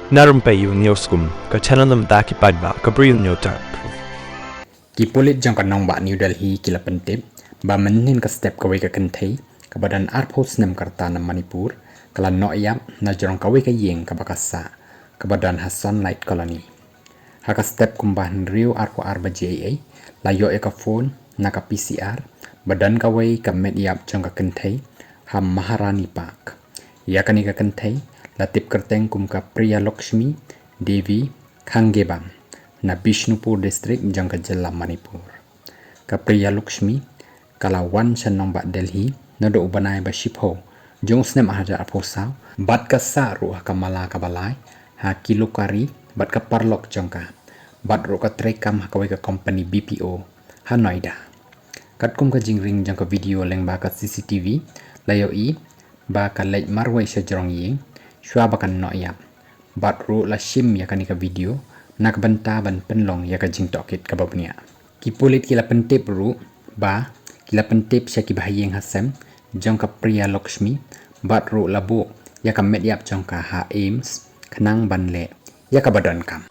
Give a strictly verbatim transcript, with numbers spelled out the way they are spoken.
Na rympei ïa u Newsroom, ka channel na bynta ki paidbah ka Bri U Newsroom. Ki pulit jong ka nongbah New Delhi ki la pyntip ba mynhynnin ka step kawei ka kynthei kaba don arphew snem ka rta na Manipur ka la noh ïap na jrong kawei ka ïing kaba ka sah, kaba don ha Sunlight Colony. Ha ka step kumba hynriew arphew ar baje eiei, la ïoh ïa ka phone na ka P C R ba don kawei ka met ïap jong ka kynthei ha Maharani Park. Ïa kane ka kynthei la tip kyrteng kum ka Priya Lakshmi Devi Khangebam na Bishnupur District jong ka jylla Manipur. Ka Priya Lakshmi ka la wan sha nongbah Delhi naduh u bnai ba shiphew jong u snem ar hajar arphew saw, bad ka sah ruh ha ka mala kaba lai ha Kilokari bad ka paralok jong ka, bad ruh ka treikam ha kawei ka kompani B P O ha Noida. Katkum ka jingring jong ka video lyngba ka C C T V, la ïohi ba ka leit marwei sha jrong ïing shuwa ba kan noh ïap, bad ruh la shim ïa kane ka video na ka bynta ban pynlong ïa ka jingtohkit kaba bniah. Ki pulit ki la pyntip ruh ba ki la pyntip sha ki bahaïing hasem jong ka Priya Lakshmi bad ruh la buh ïa ka met ïap jong ka ha AIIMS khnang ban leh ïa kaba donkam.